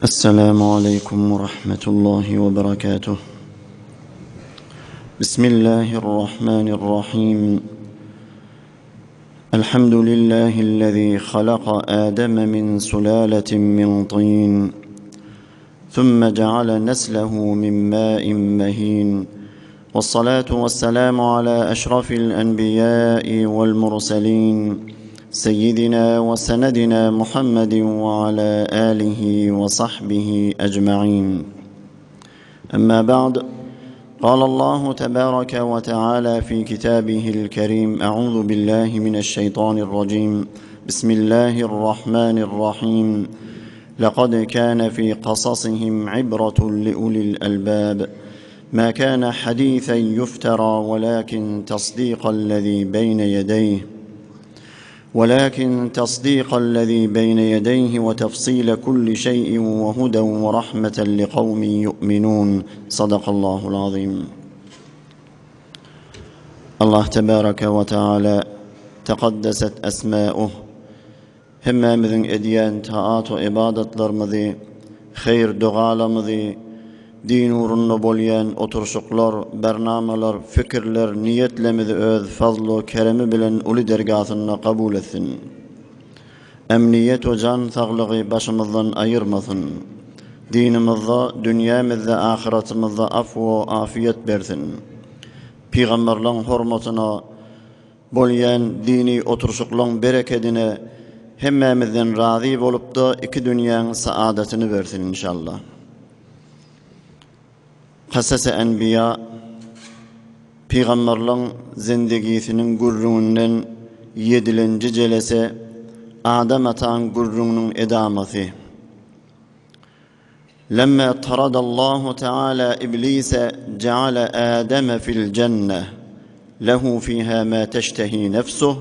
السلام عليكم ورحمة الله وبركاته بسم الله الرحمن الرحيم الحمد لله الذي خلق آدم من سلالة من طين ثم جعل نسله من ماء مهين والصلاة والسلام على أشرف الأنبياء والمرسلين سيدنا وسندنا محمد وعلى آله وصحبه أجمعين أما بعد قال الله تبارك وتعالى في كتابه الكريم أعوذ بالله من الشيطان الرجيم بسم الله الرحمن الرحيم لقد كان في قصصهم عبرة لأولي الألباب ما كان حديثا يفترى ولكن تصديق الذي بين يديه ولكن تصديق الذي بين يديه وتفصيل كل شيء وهدى ورحمة لقوم يؤمنون صدق الله العظيم الله تبارك وتعالى تقدست أسماؤه Hemmämiziň edýän taat we ybadatlarymyzy, haýyr-dogalarymyzy, din ugrunda bolýan oturyşyklar, bernamalar, pikirler, niýetlerimizi öz fazlu keremi bilen uly dergasynda kabul etsin. Emniýet we jan saglygy başymyzdan aýyrmasyn. Dinimizde, dünýämizde, ahyratymyzda af we afiýet bersin. Pygamberleň hormatyna Bolýan dini oturşyklaň berekedine hemmämizden razy bolupda iki dünýäň saadatyny bersin inşallah. Kasasy Enbiýa Pygamberleň zindigisiniň gürrüňinden ýedilenji jelese Adam ataň gürrüňiniň edamasy. Lemma taradallahu taala iblise ceale Ademe fil cenne lehu fiha ma teştehi nefsuh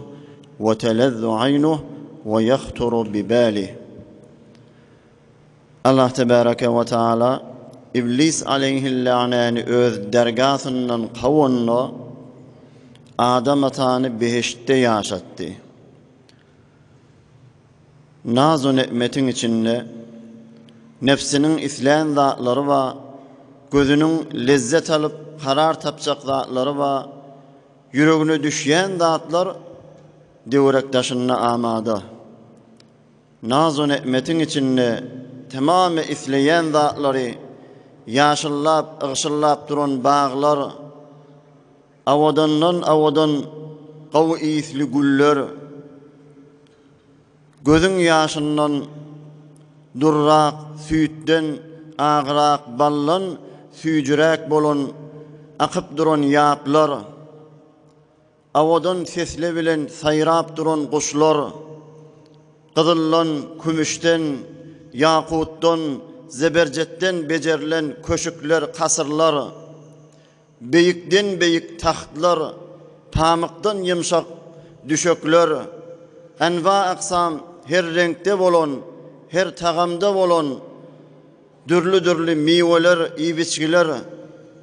ve telezzu aynuh ve yahturu bi balih. Allah tebareke ve taala iblis aleyhillâneni öz dergasyndan kowanda Adam atany behiştde ýaşatdy. Naz-u-ne'metiň içinde nebsiniň islän zatlary bar, gözüniň lezzet alyp, karar tapjak zatlary bar, ýüregine düşýän zatlar döwerek-daşynda amada. Naz-u-ne'metiň içinde tamamy isleýän zatlary ýaşyllap, ygşyllap duran baglar, Awadandan awadan gowy ysly güller, Gözüň ýaşyndan durrak, süýtden agrak, baldan süýjüräk bolan akyp duran ýaplar, Awadan sesle bilen saýrap duran guşlar, Gyzyldan, kümüşden, ýakutdan, zeberjetden bejerilen köşükler, kasyrlar, Beýikden-beýik tahtlar, pamykdan ýumşak düşekler, enwa-aksam her reňkde bolan, her tagamda bolan dürli-dürli miweler, iýip-içgiler,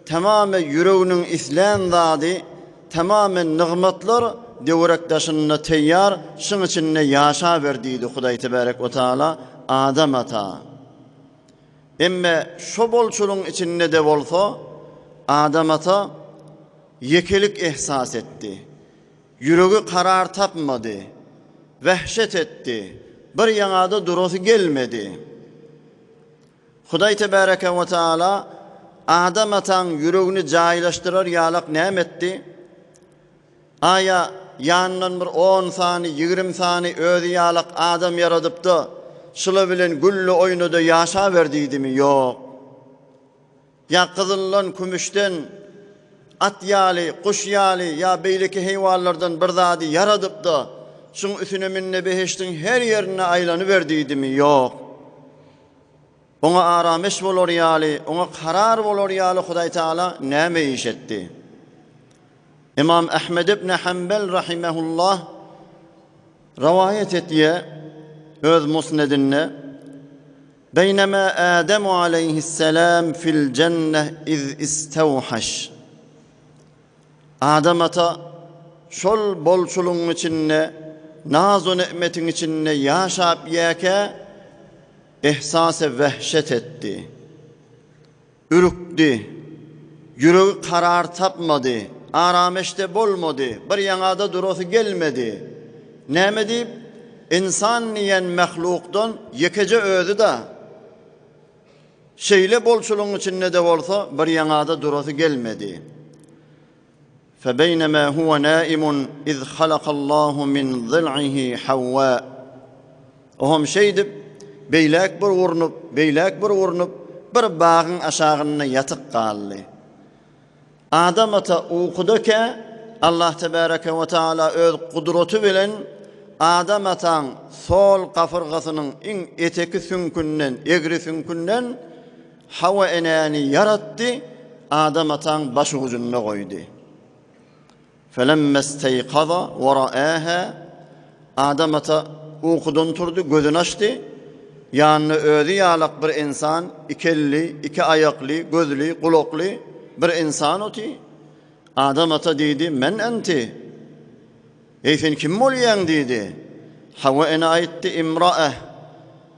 tamamy ýüreginiň islän zady, tamamy nygmatlar döwerek-daşynda teýýar, şuň içinde ýaşaber diýdi Hudaý tebarek we taala Adam ata. Emme şo bolçulygyň içinde-de bolsa, Adam ata ýekelik ehsas etdi. Ýüregi karar tapmady. Wehşet etdi. Bir ýaňada durasy gelmedi. Hudaý tebäreke we taala Adam ataň ýüregini jaýlaşdyrar ýalak näme etdi? Aýa ýanyndan bir on sany, ýigrim sany özi ýalak adam ýaradypda, şyla bilen gülle oýnada ýaşaber diýdimi? Ýok. Ýa gyzyldan, kümüşden, at ýaly, guş ýaly ýa beýleki heýwanlardan bir zady ýaradypda, şuň üsüne minde behişdiň her ýerinde aýlanyber diýdimi? Ýok. Oňa arameş bolar ýaly, oňa karar bolar ýaly Hudaý Tagala näme iş etdi? Ymam Ahmed ibn Hanbel rahimehullah rowaýat etýär öz Musnedinde, Beýnema Adem aleýhisselam fil jenneh iz istewhaş. Adam ata şol bolçulygyň içinde, naz-u-ne'metiň içinde ýaşap ýäkä, Ehsas-e wehşet etdi. Ürkdi. Ýüregi karar tapmady. Arameşde bolmady. Bir ýaňada durasy gelmedi. Näme diýip, ynsan diýen mehlukdan ýekeje özi-da. Şeýle bolçulygyň içinde-de bolsa, bir ýaňada durasy gelmedi. Febeýnemâ huwe nâimun iz halakallahu min zil'ihi Havvâ. Oňam şeýdip, beýläk bir urnup, beýläk bir urnup, bir bagyň aşagynda ýatyp galdy. Adam ata ukudakä, Allah tebäreke we taala öz gudraty bilen Adam ataň sol gapyrgasynyň iň eteki süňkünden, egri süňkünden Hawa enäni ýaratdy, Adam ataň başujunda goýdy. Felemmesteýkaza we ra'ähä, Adam ata ukudan turdy, gözüni açdy, ýanynda özi ýalak bir ynsan, iki elli, iki aýakly, gözli, gulakly bir ynsan oty. Adam ata diýdi, Men enti? Eý, sen kim bolýaň? diýdi. Hawa ene aýtdy, Imra'eh.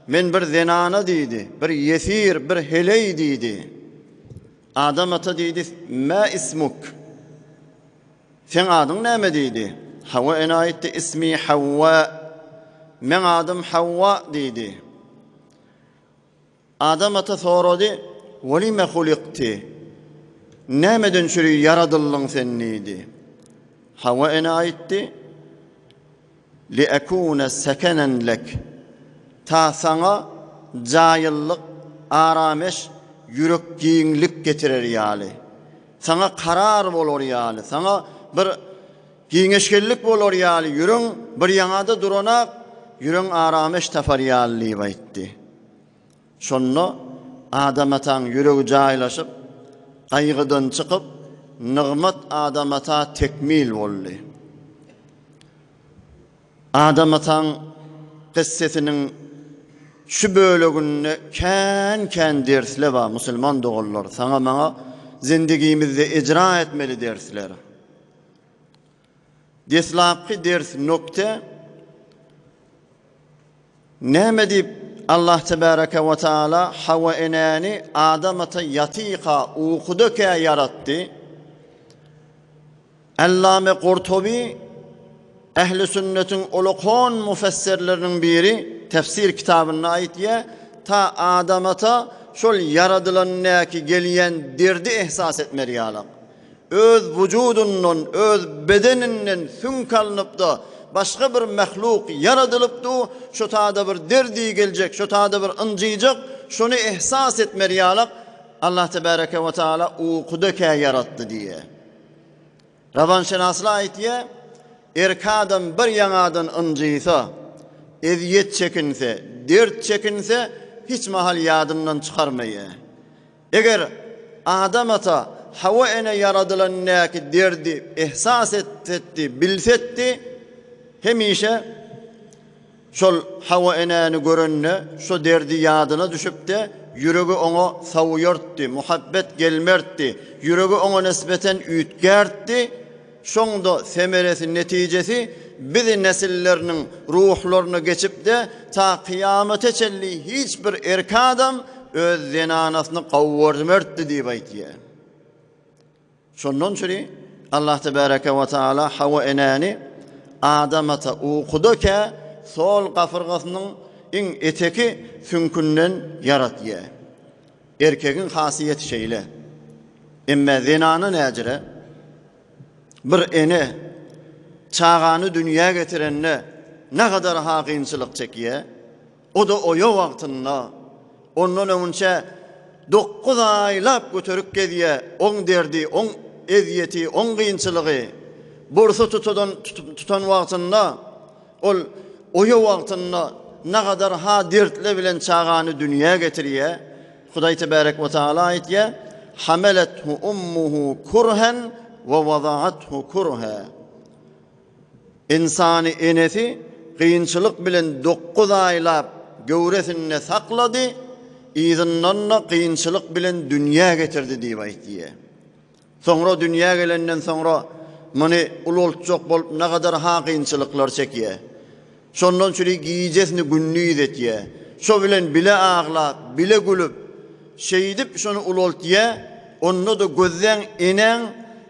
Men bir zenana diýdi, bir ýesir, bir heleý diýdi. Adam ata diýdi, Mä ismuk? Seň adyň näme diýdi. Hawa ene aýtdy, Ismi Hawwa. Meň adym Hawwa diýdi. Adam ata sorady, Welime hulikti? Nämeden çüri ýaradyldyň sen diýdi. Hawa ene aýtdy, Liekune sekenen lek. Ta saňa jaýyllyk, arameş, ýürek giňlik getirer ýaly. Saňa karar bolar ýaly, saňa bir giňeşgellik bolar ýaly, ýüregiň bir ýaňada duranak, ýüregiň arameş tapar ýaly diýip aýtdy. Şonda Adam ataň ýüregi jaýlaşyp, gaýgydan çykyp, nygmat Adam ata tekmil boldy. Adam ataň kyssesiniň şu böleginde kän-kän dersler bar, musulman doganlar, saňa-maňa zindigimizde ejra etmeli dersler. Deslapky ders nokte, Näme diýip Allah tebäreke we taala Hawa enäni Adam ata ýatyka, ukudakä ýaratdy? Allame Gurtuby Ähli sünnetiň ulukon mufesserleriniň biri tefsir kitabynda aýtýar, ta Adam ata şol ýaradylandäki gelýän derdi ehsas etmer ýalak. Öz wujudyndan, öz bedeninden süňk alnyp-da, başga bir mehluk ýaradylypdy, şo tada bir derdi geljek, şo tada bir ynjyjak, şony ehsas etmer ýalak Allah tebäreke we taala ukuda-kä ýaratdy diýýär. Rawanşynaslar aýtýar, erki adam bir ýaňadan ynjysa, ezýet çekinse, dert çekinse, hiç mahal ýadyndan çykarmaýar. Eger Adam ata Hawa ene ýaradylandäki derdi ehsas etsetdi, bilsetdi, hemişe şol Hawa enäni görende şo derdi ýadyna düşüpdi, ýüregi oňa sawuýartdy, muhabbet gelmertdi, ýüregi oňa nisbeten üýtgärtdi, Şoň-da semeresi, netijesi bizi nesilleriniň ruhlaryna geçip-de, ta kyýamata çenli hiç bir erki adam öz zenanasyny gowurmertdi diýip aýtýar. Şondan çüri Allah tebäreke we taala Hawa enäni Adam ata ukuda-kä sol gapyrgasynyň iň eteki süňkünden ýaratýar. Erkegiň hasiýeti şeýle. Emme zenana näjire? Bir ene çagany dünýä getirende nagadar ha kynçylyk çekýä. O-da oýa wagtynda, ondan öňünçä dokguz aýlap göterip gezýä, oň derdi, oň ezýeti, oň kynçylygy. Bursa tutadan tutan wagtynda ol oýa wagtynda nagadar ha dertle bilen çagany dünýä getirýä. Hudaý tebärek we taala aýtýar, Hamelethu ummuhu kurhen we wadaathu kurha. Ynsany enesi kynçylyk bilen dokguz aýlap göwresinde saklady, yzyndan-da kynçylyk bilen dünýä getirdi diýip aýtýar. Soňra dünýä gelenden soňra muny ulaltjak bolup nagadar ha kynçylyklar çekýär. Şondan çüri gijesini gündiz etýär. Şo bilen bile aglap, bile gülüp, şeýdip şony ulaltýa, onda-da gözleň enäň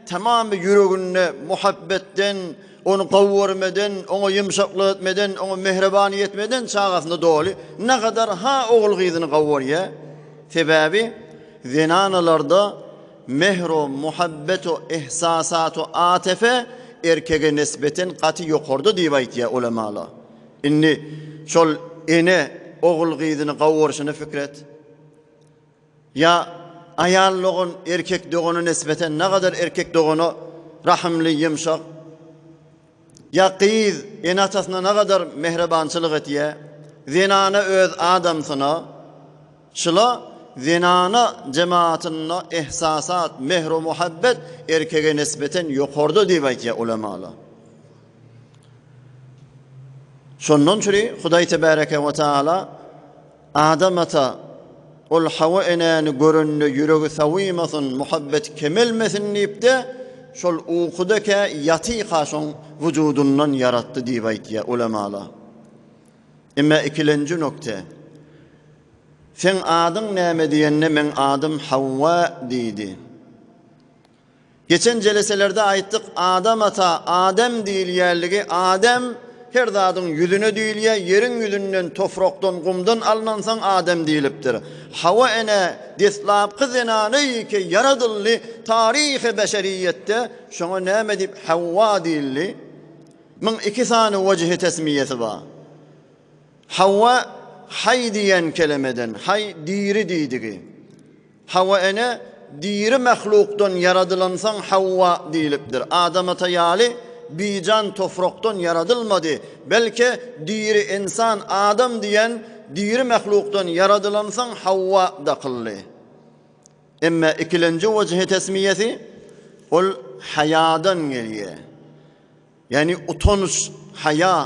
tamamy ýüreginde muhabbetden, ony gowy görmeden, oňa ýumşaklyk etmeden, oňa mähriban etmeden çagasyna doly, nagadar ha ogul-gyzyny gowy görýä. Sebäbi zenanalarda Mehro, muhabbeto, ihsasato, atefe erkege nisbeten gaty ýokarda diýip aýtýar ulemalar. Indi şol ene ogul-gyzyny gowurşyny pikir et. Ýa aýal dogan erkek dogana nisbeten nagadar erkek dogana rahymly, ýumşak. Ýa gyz ene-atasyna nagadar mähribançylyk etýär. Zenana öz adamsyna. Şula zenana jemaatynda ehsasat, mehru-muhabbet erkege nisbeten ýokarda diýip aýtýar ulemalar. Şondan çüri Hudaý tebareke we taala Adam ata ol Hawa enäni görende ýüregi sawymasyn, muhabbeti kemelmesin diýip-de, şol ukuda-kä ýatyka şoň wujudyndan ýaratdy diýip aýtýar ulemalar. Emma ikilenji nokta, Seň adyň näme diýende meň adym Hawwa diýdi. Geçen jeleselerde aýtdyk Adam ata Adem diýilýänligi Adem her zadyň ýüzüne diýilýär ýeriň ýüzünden tofrakdan gumdan alnansoň Adem diýilipdir. Hawa ene deslapky zenany ki ýaradyldy taryhy beşeriýetde şoňa näme diýip Hawwa diýildi. 1002 sany wejhi tesmiýesi bar. Hawa haý diýen kelemeden, haý diri diýdigi. Hawa ene diri mahlukdan ýaradylansoň Hawa diýlipdir. Adam ata ýaly bijan tofrakdan ýaradylmady. Belki diri ynsan adam diýen diri mahlukdan ýaradylansoň Hawa dakyldy. Emma ikilenji wejhi tesmiýesi ol haýadan gelýär. Ýagny utanç, haýa.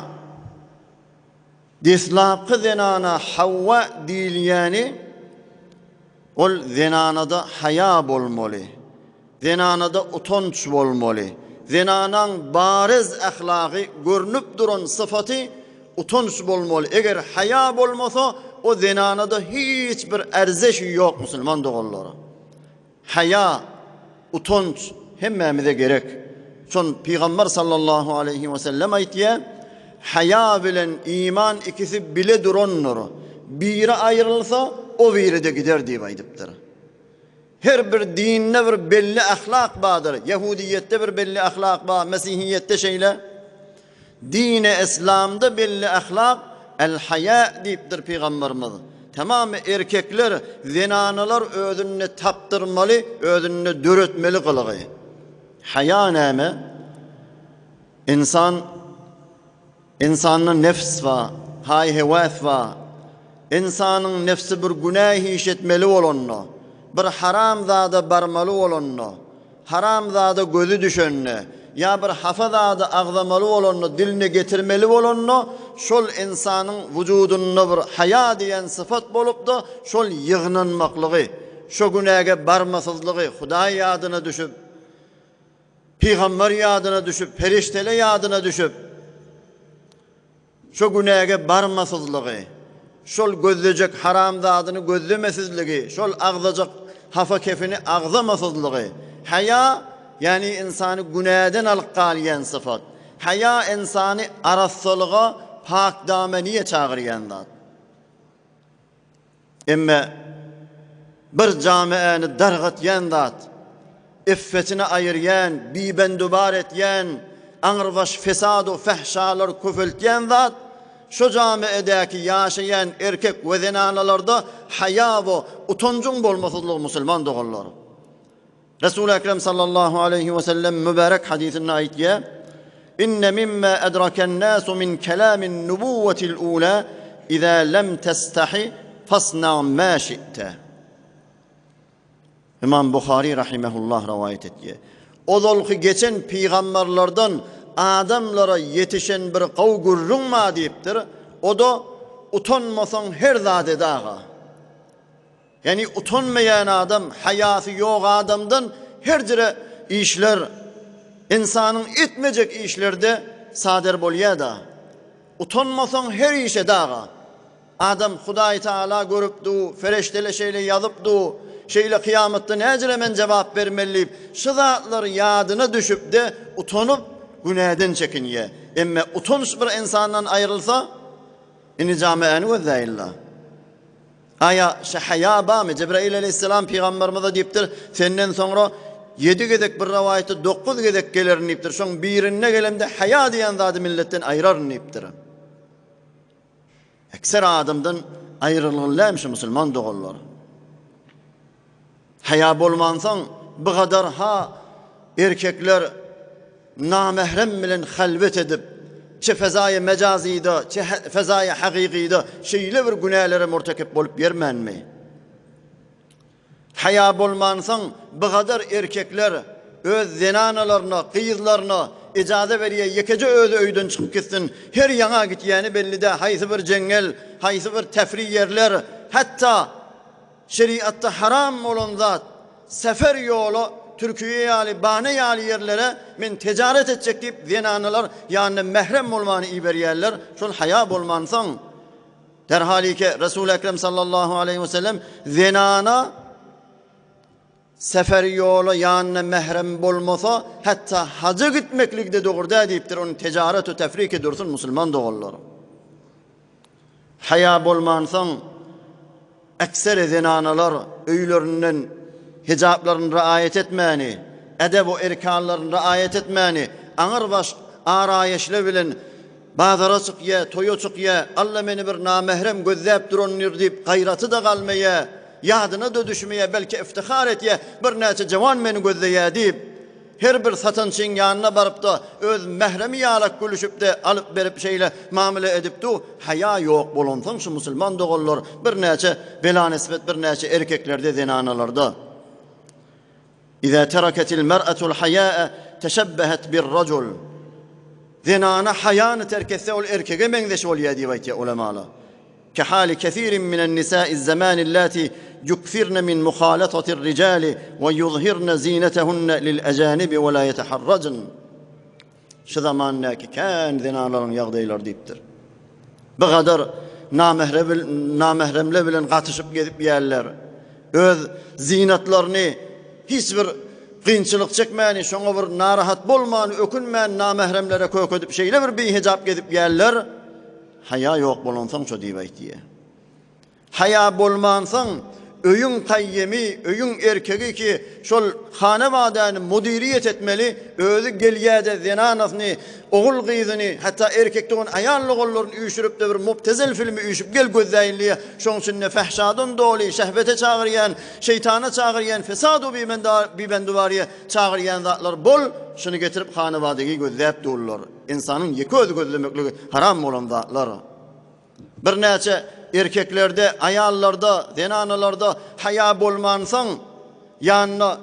Deslapky zenana Hawa diýilýäni ol zenanada haýa bolmaly. Zenanada utanç bolmaly. Zenanaň bariz ahlagy, görnüp duran sypaty utanç bolmaly. Eger haýa bolmasa, o zenanada hiç bir erzeşi ýok musulman doganlar. Haýa, utanç hemmämize gerek. Şon Pygamber sallallahu aleýhi we sellem aýtýar, Haýa bilen iman ikisi bile durandyr. Biri aýrylsa, o biri-de gider diýip aýdypdyr. Her bir dinde bir belli ahlak bardyr. Ýehudiýetde bir belli ahlak bar, mesihiýetde şeýle. Dini Islamda belli ahlak El-haýa diýipdir pygamberimiz. Tamamy erkekler, zenanalar özünde tapdyrmaly, özünde döretmeli gylygy. Haýa näme? Ynsan ynsanda nefs bar, haý-hewes bar. Ynsanyň nefsi bir günä iş etmeli bolanda, bir haram zada barmaly bolanda, Haram zada gözi düşende, ýa bir hapa zady agzamaly bolanda, diline getirmeli bolanda, şol ynsanyň wujudynda bir haýa diýen sypat bolup-da, şol ýygnanmaklygy, şo günäge barmasyzlygy, Hudaý ýadyna düşüp, pygamber ýadyna düşüp, perişdele ýadyna düşüp, Şo günäge barmasyzlygy, şol gözlejek haram zadyny gözlemesizligi, şol agzajak hapa kefini agzamasyzlygy. Haýa, ýagny ynsany günäden alyp galýan sypat. Haýa ynsany arassalyga, pakdameniýe çagyrýan zat. Emme bir jamiäni dargatýan zat, iffetini aýyrýan, bibendubar etýän, aňrybaş fesad-u fähşalar köpeltýän zat, şo jamiedäki ýaşaýan erkek we zenanalarda haýa we utanjyň bolmasyzlygy musulman doganlar. Resul Ekrem sallallahu aleýhi we sellem mübärek hadysynda aýtýar, Inne mimma edraken nasu min kelamin nubuwwetil ula iza lem testahi fasna ma şi'te. Imam Buhary rahimehullah rowaýat etýär. Ozalky geçen pygamberlerden adamlara ýetişen bir gowy gürrüň bar diýipdir. O-da utanmasaň her zat et aga. Ýagny utanmaýan adam, haýasy ýok adamdan her jüre işler, ynsanyň etmejek işleri-de sader bolýar-da. Utanmasaň her iş et aga. Adam Hudaý Taala görüp du, fereştele şeýle ýazyp du, şeýle kyýamatda näjire men jebap bermeli diýip, şu zatlar ýadyna düşüp-de utanyp, günäden çekinýär. Emme utanç bir ynsandan aýrylsa, indi jameäni gözläýilla. Aýa şu haýa barmy? Jebraýyl aleýhissalam pygamberimize diýipdir, senden soňra ýedi gezek bir rowaýatda dokuz gezek gelerin diýipdir. Şoň birinde gelemde haýa diýen zady milletden aýraryn diýipdir. Ekser adamdan aýrylgyl şu musulman doganlar. Haýa bolmansoň bu gadar ha erkekler namährem bilen halwet edip, çe fezaýy mejazyda, çe fezaýy hakykyda şeýle bir günälere murtekip bolup ýermänmi? Haýa bolmansoň bu gadar erkekler öz zenanalaryna, gyzlaryna ejaza berýär, ýekeje özi öýden çykyp gitsin, her ýaňa gitýäni belli-dä, haýsy bir jeňňel, haýsy bir tefri ýerler, hatda Şeriatda haram bolan zat, sefer ýola Türkiýe ýaly, Bane ýaly ýerlere men tejaret etjek diýip zenanalar ýanyna mährem bolmany iberýärler, şol haýa bolmansoň. Derhalike Resul Ekrem sallallahu aleýhi we sellem zenana sefer ýola ýanyna mährem bolmasa, hatda haja gitmeklik-de dogry däl diýipdir, ony tejaret we tefriki dursun musulman doganlar. Haýa bolmansoň, ekseri zenanalar öýlerinden hijaplaryny raýat etmäni, edep we erkanlaryny raýat etmäni, aňyrbaş araýeşle bilen bazara çykýa, toýa çykýa, Alla meni bir namährem gözläp durandyr diýip gaýraty-da galmaýa, ýadyna-da düşmeýä, belki iftihar etýä, birnäçe jawan meni gözleýä diýip, Her bir satançyň ýanyna baryp-da, öz mähremi ýalak gülüşip-de, alyp-berip şeýle mamla edip du, haýa ýok bolansoň şu musulman doganlar birnäçe bela-nisbet birnäçe erkeklerde, zenanalarda. Iza teraketil mer'atul haýa'a teşebbehet bir-rajul. Zenana haýany terk etse ol erkege meňzeş bolýar diýip aýtýar ulemalar. Kehali kesirin minen nisaiz zamanillati yukfirne min muhalatatir rijali we yuzhirne zinetehunne lil ejanibi we la yeteharrajn. Şu zamandaky kän zenanlaryň ýagdaýlary diýipdir. Bu gadar namähremler bilen gatyşyp gezip ýärler. Öz zinatlaryny hiç bir kynçylyk çekmäni, şoňa bir narahat bolman, ökünmän namähremlere kökedip şeýle bir bihejap gezip ýärler. Haýa ýok bolansoň şo diýip aýtýa. Haýa bolmansoň öýüň kaýýemi, öýüň erkegi ki şol hanabadany mudiriýet etmeli, özi gelýäde zenanasyny, ogul gyzyny, hatda erkek dogan aýal doganlaryny üýşüripde bir mubtezel filmi üýşüp gel gözläýin diýýä. Şoň içinde fähşadan doly, şehwete çagyrýan, şeýtana çagyrýan, fesadu bibendubaryýa çagyrýan zatlar bol, şuny getirip hanabadagi gözläp durlar. Ynsanyň ýeke özi gözlemekligi haram bolan zatlar. Birnäçe erkeklerde, aýallarda, zenanalarda haýa bolmansoň, ýanynda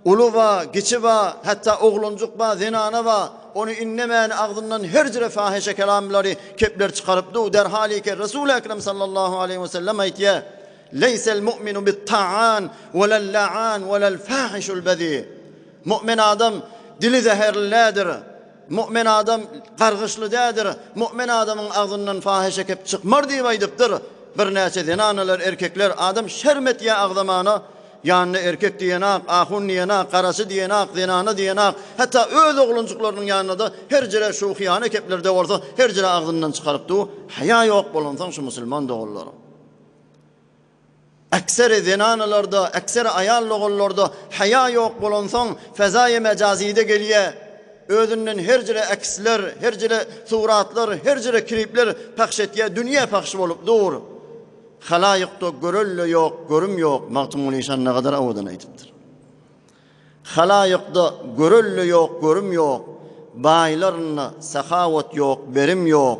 uly ba, kiçi ba, hatda oglanjyk ba, zenana ba, ony indemäni agzyndan her jüre fahyşa kelamlary, kepler çykaryp dur. Derhalike Resul Ekrem sallallahu aleýhi we sellem aýtýar, Leýsel mu'minu bit-ta'an, welel-la'an, welel-fahişul bezi. Mu'min adam dili zäherli däldir. Mu'min adam gargyşly däldir. Mu'min adamyň agzyndan fahyşa kep çykmar diýip aýdypdyr. Birnäçe zenanalar, erkekler adam şerm etýär agzamana. Ýanyna erkek diýenak, ahun diýenak, garaçy diýenak, zenana diýenak, hatda öz oglanjyklarynyň ýanynda-da her jere şuhyana keplerde bolsa her jere agzyndan çykaryp dur. Haýa ýok bolansoň şu musulman doganlar. Ekseri zenanalarda, ekseri aýal doganlarda haýa ýok bolansoň, fezaýy mejazyda gelýä. Özünden her jüre eksler, her jüre suratlar, her jüre klipler pahş etýä, dünýä pahş bolup dur. Halaýykda görelde ýok, görüm ýok, Magtymguly şan nagadar owadan aýdypdyr. Halaýykda görelde ýok, görüm ýok, Baýlarynda sahawat ýok, berim ýok,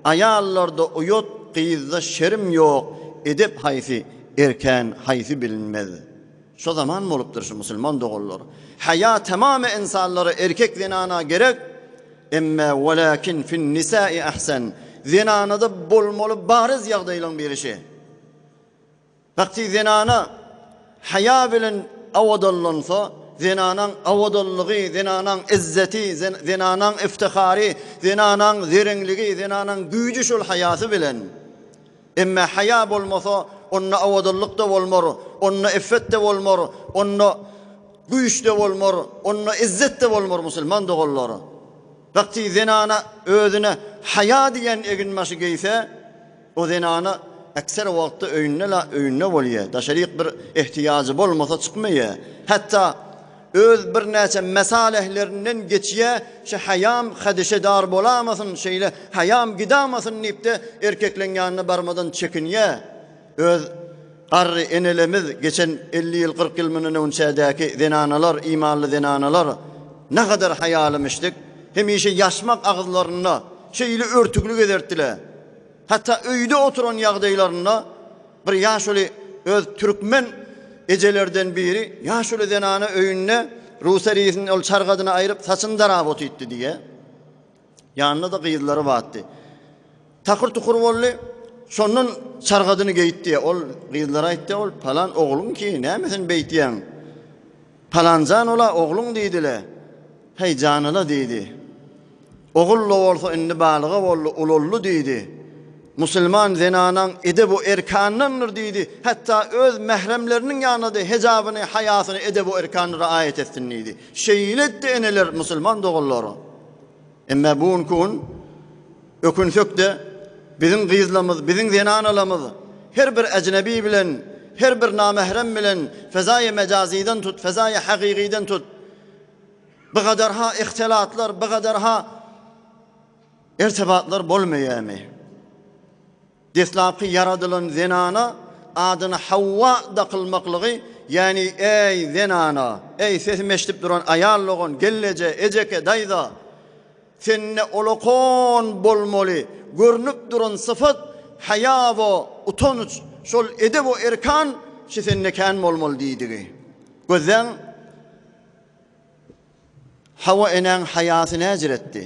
Aýallarda uýat, gyzda şerim ýok, Edep haýsy, erkan haýsy bilinmez. Şo zaman bolupdyr şu musulman doganlar. Haýa tamamy ynsanlara erkek zenana gerek, emme welakin fin nisai ahsen. Zenanada bolmaly bariz ýagdaýlaň biri şi. Wagty zenana haýa bilen owadanlansa, zenanaň owadanlygy, zenanaň yzzeti, zenanaň iftihary, zenanaň zereňligi, zenanaň güýji şol haýasy bilen. Emme haýa bolmasa, onda owadanlyk-da bolmar, onda iffet-de bolmar, onda güýç-de bolmar, onda izzet-de bolmar musulman doganlar. Wagty zenana özüne haýa diýen eginbaşy geýse, o zenana ekser wagtda öýünde-la öýünde bolýar, daşaryk bir ehtiýajy bolmasa çykmaýar. Hatda öz birnäçe mesalehlerinden geçýär, şu haýam hadişedar bolamasyn, şeýle haýam gidamasyn diýip-de erkekleň ýanyna barmadan çekinýär. Öz garry enelerimiz, geçen 50 ýyl, 40 ýyl mundan öňçädäki zenanalar, imanly zenanalar nagadar haýalymyşdyk. Hemişe ýaşmak agyzlarynda şeýle örtükli gezertdiler. Hatda öýde oturan ýagdaýlarynda bir ýaşuly öz türkmen ejelerden biri ýaşuly zenana öýünde rusarisini ol çargadyny aýryp saçyny darap otytdy diýýär. Ýanynda-da gyzlary batdy. Takyr-tukur boldy. Şondan çargadyny geýdi. Ol gyzlara aýtdy, ol palan ogluň ki, näme sen beýtýäň? Palanjan ola ogluň diýdile. Heý janyla diýdi. Ogul-da bolsa indi balyga boldy, ulaldy diýdi. Musulman zenanaň edebu erkandandyr diýdi. Hatda öz mähremleriniň ýanynda-da hejabyny, haýasyny, edebu erkanyny raýat etsin diýdi. Şeýle etdi eneler musulman doganlar. Emma bu günki gün ökünsek-de biziň gyzlarymyz, biziň zenanalarymyz her bir ejnebi bilen, her bir namährem bilen fezaýy mejazydan tut, fezaýy hakykydan tut, bu gadar-ha ihtilatlar, bu gadar-ha irtibatlar bolmaýarmy? Deslapky ýaradylan zenana adyny Hawwa dakylmaklygy, ýagny eý, zenana, eý, sesimi eşidip duran aýal dogan, gelneje, ejeke, daýza, sende olakon bolmaly, görnüp duran sypat, haýa we utanç, şol edep we erkan şi sende kän bolmaly diýdigi. Gözläň, Hawa enäň haýasy näjir etdi?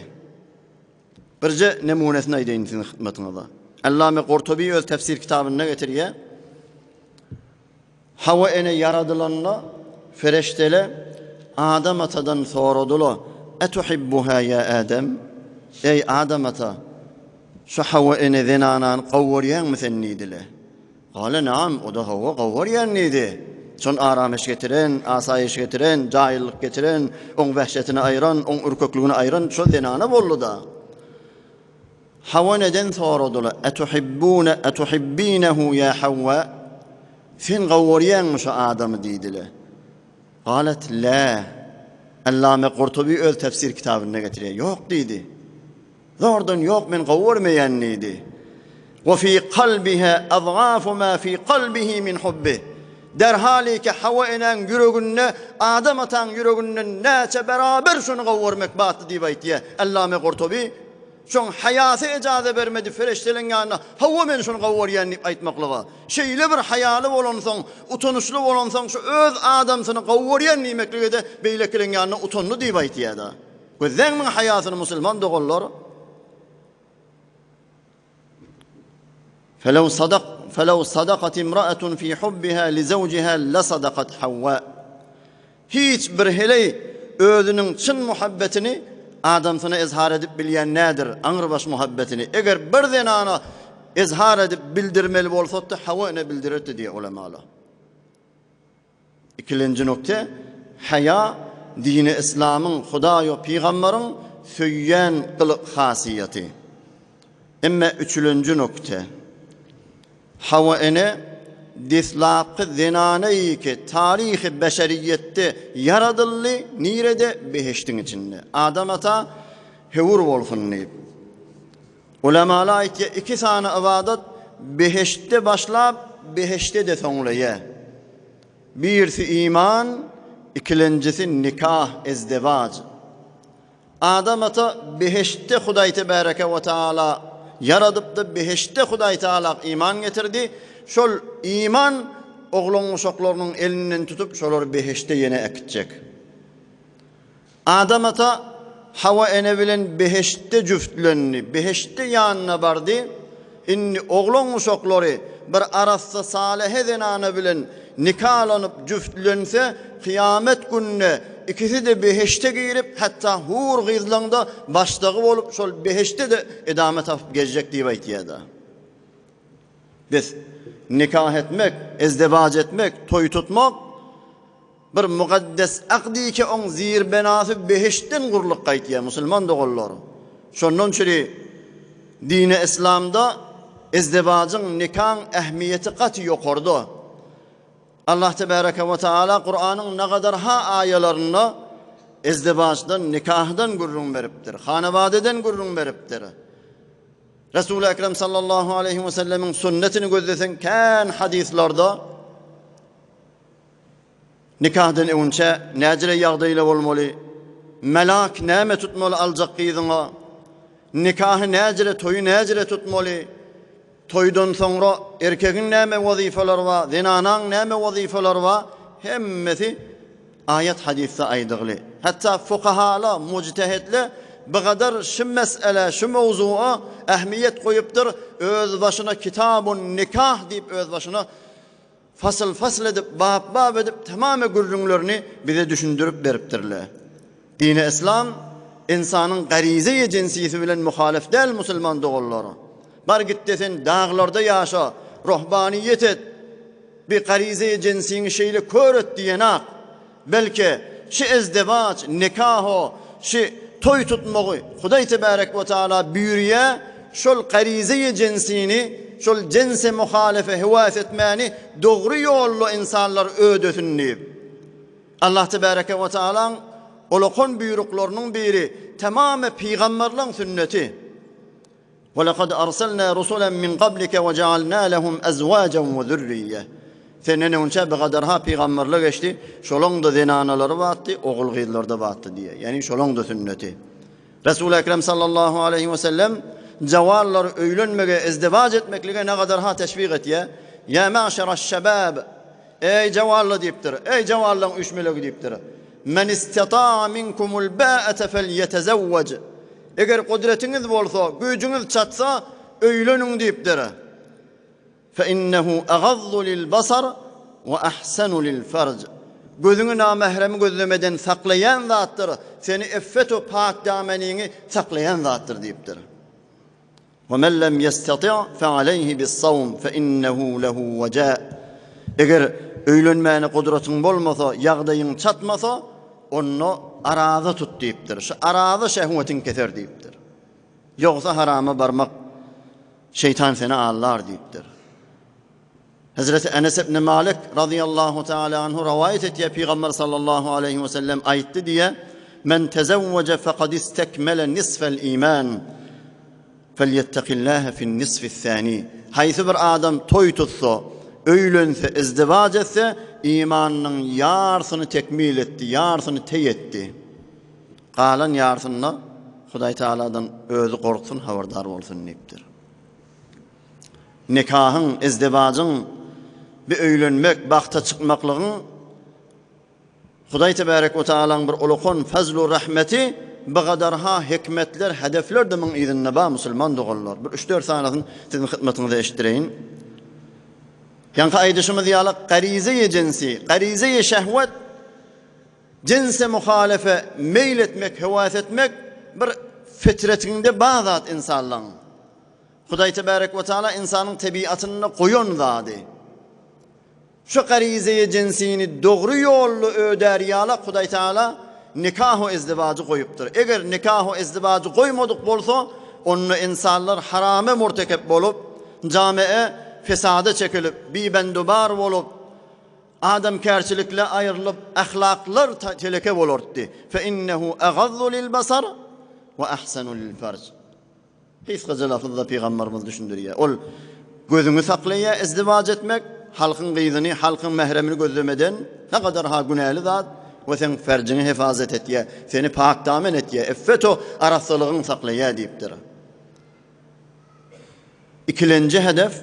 Birje nemunesini aýdaýyn siziň hyzmatyňyza. Allame Gurtuby öz tefsir kitabynda getirýär. Hawa ene ýaradylanda fereştele Adam atadan soradylar, Etuhibbuha ýa Adam? Eý Adam ata, şu Hawa ene zenanany gowy görýäňmi sen diýdiler. Gale naam, o-da hawa, gowy görýän diýdi. Şon aramyş getiren, asaýyş getiren, jaýyllyk getiren, oň wehşetini aýran, oň ürkekligini aýran şol zenana boldy-da. Hawa neden soradylar, Etuhibbune, etuhibbinehu ýa Hawwa? Sen gowy görýäňmi şu adamy diýdiler. Galet lä. Allame Gurtuby öz tefsir kitabynda getirýär. Ýok diýdi. Zordan ýok men gowy görmeýän diýdi. Wa fi kalbiha adgafu ma fi kalbihi min hubbi. Derhaliki Hawa enäň ýüreginde Adam ataň ýüreginden näçe beraber şony gowy görmek batdy diýip aýtýar. Allame Gurtuby şoň haýasy ejaza bermedi fereşteleň ýanynda hawa men şony gowy görýän diýip aýtmaklyga. Şeýle bir haýaly bolansoň, utanyşly bolansoň şu öz adamsyny gowy görýän diýmeklige-de beýlekileň ýanynda utandy diýip aýtýar-da. Gözläň muň haýasyny musulman doganlar. Felew sadak felew sadakat imra'atun fi hubbiha li zawjiha la sadakat Havva. Hiç bir heleý özüniň çyn muhabbetini adamsyna izhar edip bilýän nädir? Aňrybaş muhabbetini. Eger bir zenana izhar edip bildirmeli bolsatdy, Hawa ene bildirerdi diýýär ulemalar. Ikilenji nokta, haýa dini yslamyň, Hudaý we pygambaryň söýýän gylyk hasiýeti. Emme üçülenji nokta, Hawa ene deslapky zenanaýy ki taryhy beşeriýetde ýaradyldy, nirede? Behişdiň içinde. Adam ata höwür bolsun diýip. Ulamalar aýtýar, iki sany ybadat behiştde başlap, behişde-de soňlaýar. Birisi iman, ikilenjisi nikah, ezdewac. Adam ata behiştde Hudaý tebäreke we taala ýaradypdy, behiştde Hudaý taala iman getirdi. Şol iman oglan-uşaklarynyň elinden tutup, şolary behişde ýene äkitjek. Adam ata Hawa ene bilen behiştde jüftlendi, behiştde ýanyna bardy. Indi oglan-uşaklary bir arassa salyha zenana bilen nikalanyp jüftlense, kyýamet gününe ikisi-de behişte girip, hatda hur gyzlaň-da başdagy bolup, şol behiştde-de edama tapyp gezjek diýip aýtýar-da. Bes, nikah etmek, ezdewaç etmek, toý tutmak bir mukaddes akdy ki oň zirbenasy behiştden gurlup gaýtýar, musulman doganlar. Şondan çüri dini yslamda ezdewajyň, nikaň ähmiýeti gaty ýokarda. Allah tebareke we taala Kuranyň nagadar ha aýalarynda ezdewaçdan, nikahdan gürrüň beripdir, hanabadeden gürrüň beripdir. Resuly Ekrem sallallahu aleýhi we sellemiň sünnetini gözleseň kän hadyslarda nikahdan öňçe näjire ýagdaýla bolmaly, melak näme tutmaly aljak gyzyňa, nikahy näjire toýy näjire tutmaly, toýdan soňra erkegiň näme wazypalary bar, zenanaň näme wazypalary bar, hemmesi Aýat hadysda aýdygly. Hatda fukahala, mujtehidle bigadar şu meselä, şu mowzuga ähmiýet goýupdyr, özbaşyna Kitabun nikah diýip özbaşyna fasyl-fasyl edip, bap-bap edip tamamy gürrüňlerini bize düşündirip beripdirler. Dini yslam ynsanyň garizeýi jinsisi bilen muhalif däl musulman doganlar. Bar gitde sen daglarda ýaşa, ruhbaniýet et, Bi garizeýi jensiňi şeýle kör et diýenak. Belki, şi ezdewaç, nikaho, şi toý tutmagy Hudaý tebärek we taala buýurýa, şol garizeýi jensini, şol jense muhalefe höwes etmäni dogry ýolda ynsanlar ödesin diýip. Allah tebäreke we taalaň olakan buýruklarynyň biri tamamy pygamberleň sünneti. Welekad arselna rusulen min gablike we jaalna lehum ezwajen we zürriýe. Senden öňçä bigadarha pygamberler geçdi, şolaň-da zenanalary batdy, ogul-gyzlary-da batdy diýýär. Ýagny şolaň-da sünneti. Resuly Ekrem sallallahu aleýhi we sellem jawallary öýlenmege, izdiwaç etmeklige nägadarha teşwik etýär. Ýa ma'şeraş-şebab, Eý jawalla diýipdir, eý jawallaň üýşmelegi diýipdir. Men istata'a minkumul ba'ate felýetezewwej. Eger gudratyňyz bolsa, güýjüňiz çatsa, öýleniň diýipdir. Fe innehu agazzu lil basar we ahsanu lil farj. Gözüňi namähremi gözlemeden saklaýan zatdyr, seni iffet we pak dameniňi saklaýan zatdyr diýipdir. Ve men lem yestati' fe aleyhi bis-sawm fe innehu lehu weja. Eger öýlenmäne gudratyň bolmasa, ýagdaýyň çatmasa, onda araza tut diýipdir. Şu araza şehwetiňi keser diýipdir. Ýogsa harama barmak şeýtan seni aldar diýipdir. Hezreti Enes ibn Malik razyýallahu taala anhu rowaýat etýär, Pygamber sallallahu aleýhi we sellem aýtdy diýe, Men tezewweje fekad istekmele nisfel iman, felýettekillahe fin nisfis sani. Haýsy bir adam toý tutsa, öýlense, izdiwaç etse, imanynyň ýarsyny tekmil etdi, ýarsyny teý etdi. Galan ýarsynda Hudaý Taaladan özi gorksun, habardar bolsun diýipdir. Nikahyň, izdewajyň, bir öýlenmek, bagta çykmaklygyň Hudaý tebärek we taalaň bir ulukan fazlu rahmeti bigadarha hikmetler, hedefler de muň yzynda bar musulman doganlar. Bir üç-dört sanasyny siziň hyzmatyňyza eşitdireýin. Ýaňky aýdyşymyz ýaly garize-i jinsi, garize-i şehwet jinse muhalefe meýl etmek, höwes etmek bir fitretiňde bar zat insanlaryň. Hudaý tebärek we taala ynsanyň tebigatynda goýan zady. Şu garizeýi jinsini dogry ýolda ödär ýalak Hudaý taala nikahu izdiwajy goýupdyr. Eger nikahu izdiwajy goýmadyk bolsa, onda ynsanlar harama murtekep bolup, jamee fesada çekilip, bibendubar bolup, adamkärçilikle aýrylyp, ahlaklar teleke bolartdy. Fe innehu agazzu lil basar we ahsanu lil farj. Gysgaça lafyzda pygamberimiz düşündirýär. Ol gözüňi saklaýar izdiwaç etmek, halkyň gyzyny, halkyň mähremini gözlemeden ne gadar ha günäli zat we seň ferjiňi hefazet etýär, seni pakdamen etýär, iffet-u arassalygyň saklaýar diýipdir. Ikilenji hedef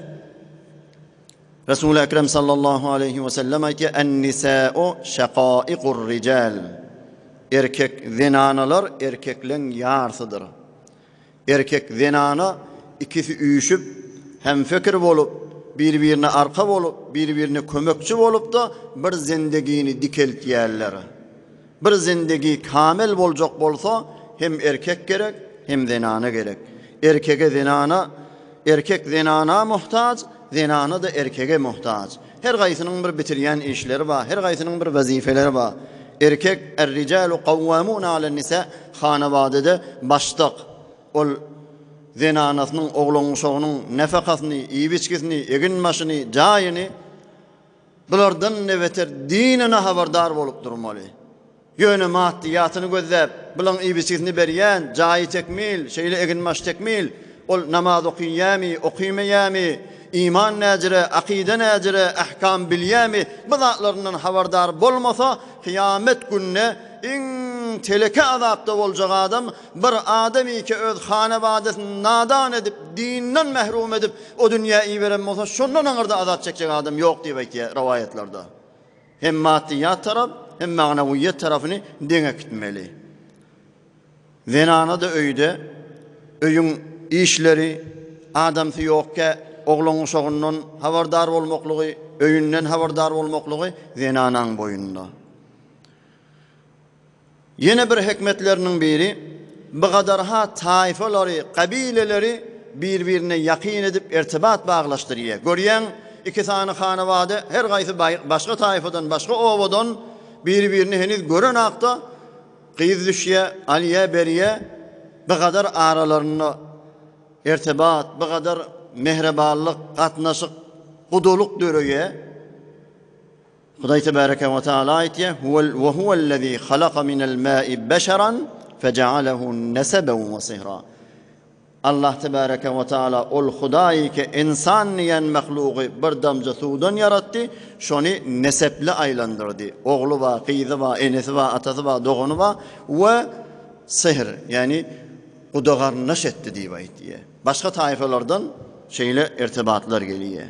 Resul Ekrem sallallahu aleyhi we sellem aýtýar, En-nisa'u şaqaiqur rijal. Erkek zenanalar erkekleň ýarsydyr. Erkek zenana ikisi üýşüp, hemfekir bolup, bir-birine arka bolup, bir-birine kömekçi bolup-da bir zendegini dikeltýärler. Bir zendegi kamel boljak bolsa, hem erkek gerek, hem zenana gerek. Erkege zenana, erkek zenana muhtaç, Zenana-da erkege muhtaç. Her gaýsynyň bir bitirýän işleri bar, her gaýsynyň bir wezipeleri bar. Erkek, Er-rijalu kawwamuna alen-nisa, hanabadede başdak. Ol zenanasynyň, oglan-uşagynyň nefekasyny, iýip-içgisini, egin-başyny, jaýyny bulardan-da beter dinine habardar bolup durmaly. Ýöne maddyýatyny gözläp, bulaň iýip-içgisini berýän, jaýy tekmil, şeýle egin-baş tekmil, ol namaz okyýamy, okymaýamy, iman näjire, akyda näjire, ähkam bilýämi, bu zatlaryndan habardar bolmasa, kyýamet gününe iň teleke azapda boljak adam, bir adamyke öz hanabadasyny nadan edip, dinden mährum edip, o dünýä iberen bolsa, şondan aňyrda azap çekjek adam ýok diýip aýtýar rowaýatlarda. Hem maddyýat tarap, hem magnawyýet tarapyny deň äkitmeli. Zenana-da öýde, öýüň işleri, adamsy ýokkä oglan-uşagyndan habardar bolmaklygy, öýünden habardar bolmaklygy zenanaň boýnunda. Ýene bir hikmetleriniň biri, bygadarha taýfalary, kabileleri bir-birine ýakyn edip irtibat baglaşdyrýar. Görýäň, iki sany hanabada her gaýsy başga taýfadan, başga obadan biri-birini heniz görenakda gyz düşýär, alýar, berýär. Bygadar aralarynda irtibat, bygadar mähribanlyk, gatnaşyk, gudalyk döreýär. Hudaý tebareke we taala aýtýar, Huwel we huwellezî halaka minel ma'i beşeran fejealehu neseben we sihra. Allah tebareke we taala ol Hudaý ki ynsan diýen mahlugy bir damja suwdan ýaratdy, şony nesepli aýlandyrdy. Ogly bar, gyzy bar, enesi bar, atasy bar, dogany bar we sihr, ýagny guda-garyndaş etdi diýip aýtýar. Başga taýfalardan şeýle irtibatlar gelýär.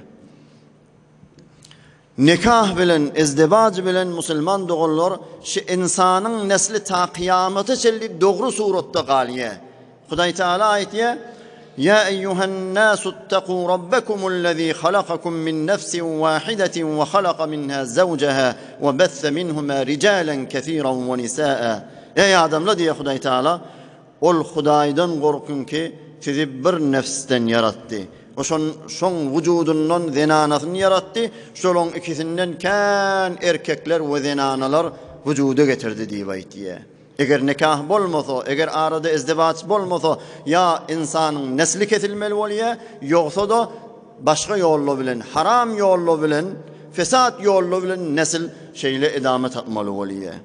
Nikah bilen, izdiwac bilen musulman doganlar şi ynsanyň nesli ta kyýamata çenli dogry suratda galýar. Hudaý Teala aýtýar, Ýa eýýuhen nasuttakû rabbekumul-lezî halakakum min nefsin wâhidetin we halaka minhâ zewcehâ we besse minhumâ ricâlen kesîran we nisâ. Eý adamlar diýýär Hudaý Teala, Ol Hudaýdan gorkuň ki, sizi bir nefsden ýaratdy. O şon, şoň wujudyndan zenanasyny ýaratdy, şolaň ikisinden kän erkekler we zenanalar wujuda getirdi diýip aýtýar. Eger nikah bolmasa, eger arada izdiwaç bolmasa, ýa ynsanyň nesli kesilmeli bolýar, ýogsa-da başga ýolla bilen, haram ýolla bilen, fesat ýolla bilen nesil şeýle edama tapmaly bolýar.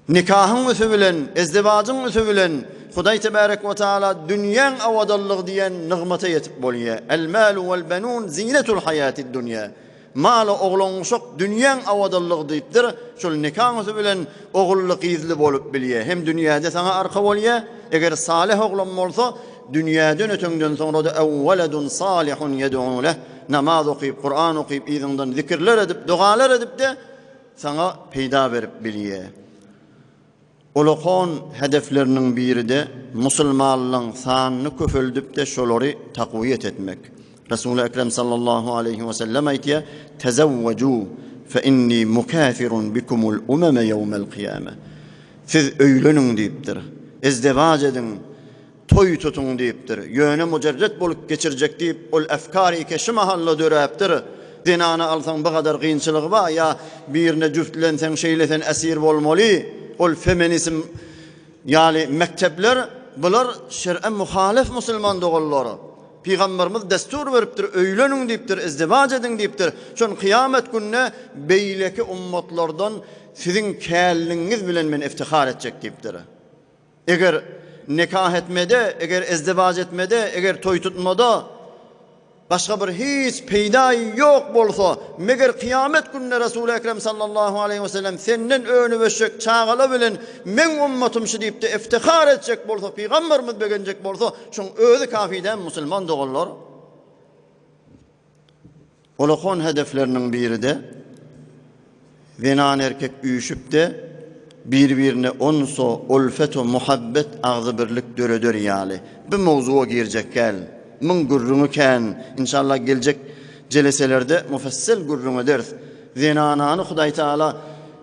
Nikahyň üsi bilen, izdiwajyň üsi bilen Hudaý tebärek we taala dünýäň awadanlygy diýen nygmata ýetip bolýar. El-malu wel-benun zinetul haýatid dunýa. Mal-u oglan-uşak dünýäň awadanlygy diýipdir. Şol nikaň üsi bilen ogully-gyzly bolup bilýär. Hem dünýäde saňa arka bolýar. Eger salyh oglan bolsa, dünýäden öteňden soňra-da ew weledun salihun ýed'u leh, namaz okyp, Kuran okyp, yzyňdan zikirler edip, dogalar edip-de, Saňa peýda berip bilýär. Ulakon hedefleriniň biri-de musulmanlaň sanyny köpeldip-de şolary takwiýet etmek. Resuly Ekrem sallallahu aleýhi we sellem aýtýar, Tezewweju fe inni mukafirun bikumul umeme ýewmel kyýame. Siz öýleniň diýipdir. Izdiwaç ediň. Toý tutuň diýipdir. Ýöne mujerret bolup geçirjek diýip, ol efkar-i şu mahalla döräpdir. Zenany alsaň bu gadar kynçylygy bar, ýa birine jüftlenseň şeýle sen esir bolmaly. Ol femenism ýaly mekdepler, bular şer'e muhalef musulman doganlar. Pygamberimiz destur beripdir, öýleniň diýipdir, izdiwaç ediň diýipdir. Şon kyýamet gününe beýleki ummatlardan siziň källigiňiz bilen men iftihar etjek diýipdir. Eger nikah etmede, eger izdiwaç etmede, eger toý tutmada başga bir hiç peýda ýok bolsa, meger kyýamet gününde Resuly Ekrem sallallahu aleýhi we sellem senden önüp ösjek çagalar bilen meň ummatym şu diýip-de iftihar etjek bolsa, pygamberimiz begenjek bolsa, şoň özi kafi dälmi musulman doganlar? Olakon hedefleriniň biri-de zenan-erkek üýşüp-de, bir-birine onso, ulfet-u muhabbet, agzybirlik döreder ýaly. Bu mowzuga girjek däl. Muň gürrüňi kän. Inşallah geljek jeleselerde mufessel gürrüň ederis. Zenanany Hudaý Taala.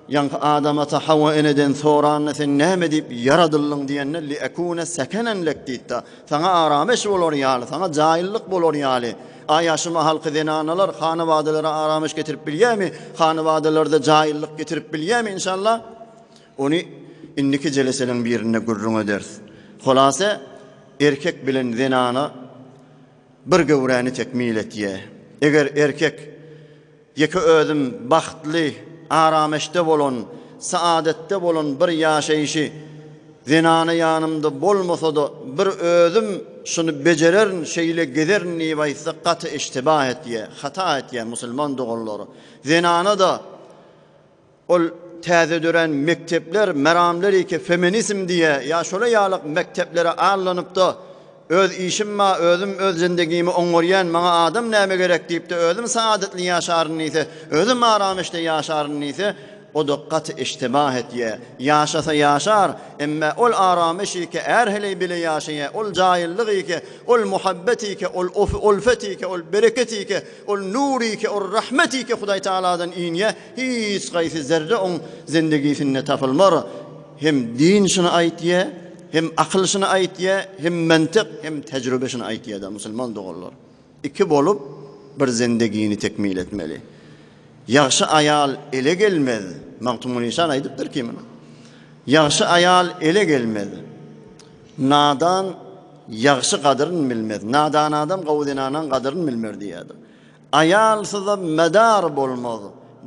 ýaňky Adam ata Hawa eneden soranda sen näme diýip ýaradyldyň diýende liekune sekenen lek diýipdi. Saňa arameş bolar ýaly, saňa jaýlylyk bolar ýaly. Aýa şu mahalky zenanalar hanabadalara arameş getirip bilýärmi? Hanabadalarda jaýlylyk getirip bilýärmi inşallah? Ony indiki jeleseliň birinde gürrüň ederis. Hulasa erkek bilen zenana bir göwräni tekmil etýär. Eger erkek Ýeke özüm bagtly, arameşde bolan, saadatda bolan bir ýaşaýşy zenana ýanymda bolmasa-da bir özüm şuny bejererin, şeýle gezerin diýip aýtsa gaty eşteba etýär, hata etýär musulman doganlar. Zenana-da Ol täze dörän mekdepler meramlerike feminizm diýe ýa şola ýalyk mekdeplere allanypda öz işim ba özüm öz zindegimi oňarýan maňa adam näme gerek diýipde özüm saadatly ýaşaryn diýse özüm arameşde ýaşaryn diýse oda gaty eştebah etýä ýaşasa ýaşar emme ol arameş ike är heleý bile ýaşaýa ol jaýyllyk ike ol muhabbet ike ol olfet ike ol bereket ike ol nur ike ol rahmet ike Hudaý Tagaladan inýä Hiç gaýsy zerre oň zendegisinde tapylmar. Hem din şuny aýtýa, hem akyl şuny aýtýa, hem mentyk, hem tejrübe şuny aýtýa-da, musulman doganlar. Iki bolup bir zendegini tekmil etmeli. Ýagşy aýal ele gelmez. Magtymguly şan aýdypdyr ki muny. Ýagşy aýal ele gelmez. Nadan ýagşy gadyryn bilmez. Nadan adam gowy zenanaň gadyryn bilmer diýýärdi. Aýalsyza medar bolmaz,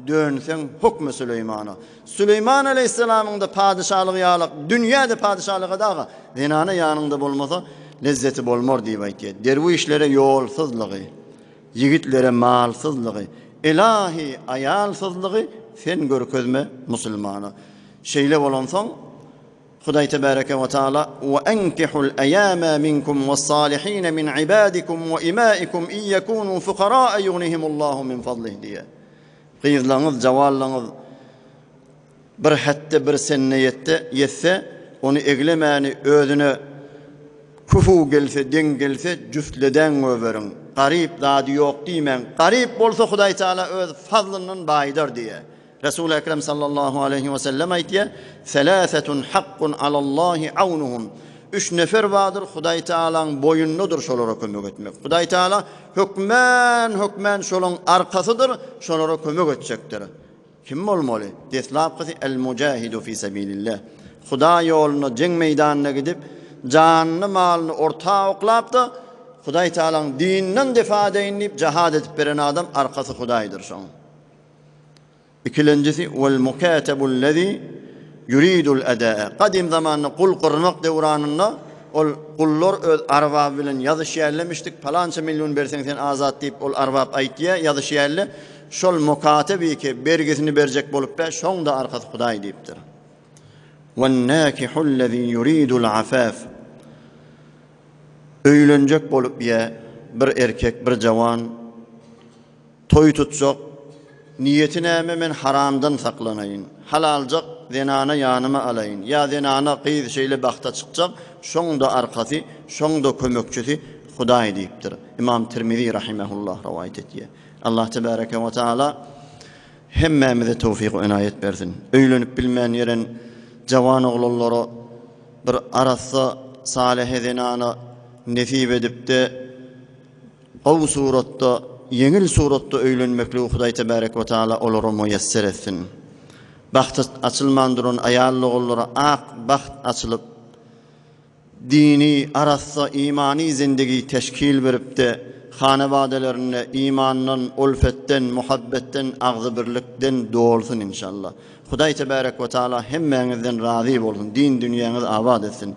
dönseň hukmy Süleýmana. Süleýman aleýhissalamyň-da padyşalygy ýalak, dünýä-de padyşalyga daga, zenana ýanyňda bolmasa, lezzeti bolmar diýip aýtýar. Derwüşlere ýolsuzlygy, ýigitlere malsyzlygy, ylahy aýalsyzlygy sen görkezme musulmana. Şeýle bolansoň, Hudaý tebäreke we taala, Wa enkihul eýama minkum was-salihine min ibadikum we imaikum in ýekunu fukaraa ýugnihimullahu min fadlih diýýär. Gyzlaryňyz, jawanlaryňyz bir hetde, bir senne ýetde, ýetse, ony eglemäni özüne küfu gelse, deň gelse, jüftledäň göberiň. Garyp zady ýok diýmäň. Garyp bolsa Hudaý Taala öz fazlyndan baýdar diýýär. Resul Ekrem sallallahu aleýhi we sellem aýtýar, Selasetun hakkun alallahi awnuhum. Üç nefer bardyr, Hudaý Tagalaň boýundadyr şolara kömek etmek. Hudaý Tagala hökmän, hökmän şolaň arkasydyr, şolara kömek etjekdir. Kim bolmaly? Deslapkysy el-mujahidu fi sabilillah. Hudaý ýolunda jeň meýdanyna gidip, janyny, malyny orta oklap-da, Hudaý Tagalaň dininden defa edeýin diýip jihad edip beren adam arkasy Hudaýdyr şoň. Ikilenjisi, Wal mukatebullezî yuridul edaa. Gadym zamanda gul gyrnak döwranynda ol gullar öz arbaby bilen ýazyşýarlamişdik, palança million berseň sen azat diýip ol arbap aýtýar, ýazyşýarlar. Şol mukatebiki bergisini berjek bolup bä, şoň-da arkasy Hudaý diýipdir. Wan nakihullezî yuridul afaf. Öýlenjek bolup ýa bir erkek, bir jawan Toý tutjak, niýeti näme men haramdan saklanaýyn, halaljak zenana ýanyma alaýyn, ýa zenana gyz şeýle bagta çykjak, şoň-da arkasy, şoň-da kömekçisi Hudaý diýipdir. Ymam Tirmizi rahimehullah rowaýat etýär. Allah tebareke we taala hemmämize towfyk enaýat bersin. Öýlenip bilmän ýeren jawan oglanlara bir arassa salehe zenana nesip edipde, Gowy suratda, ýeňil suratda öýlenmekligi Hudaý Tebärek we Taala olara muýesser etsin. Bagty açylman duran aýal-ogullara ak bagt açylyp, dini, arassa, imany zindigi teşkil beripde, hanabadalarynda imandan, ulfetden, muhabbetden, agzybirlikden dolsun inşallah. Hudaý Tebärek we Taala hemmäňizden razy bolsun, din dünýäňizi abat etsin.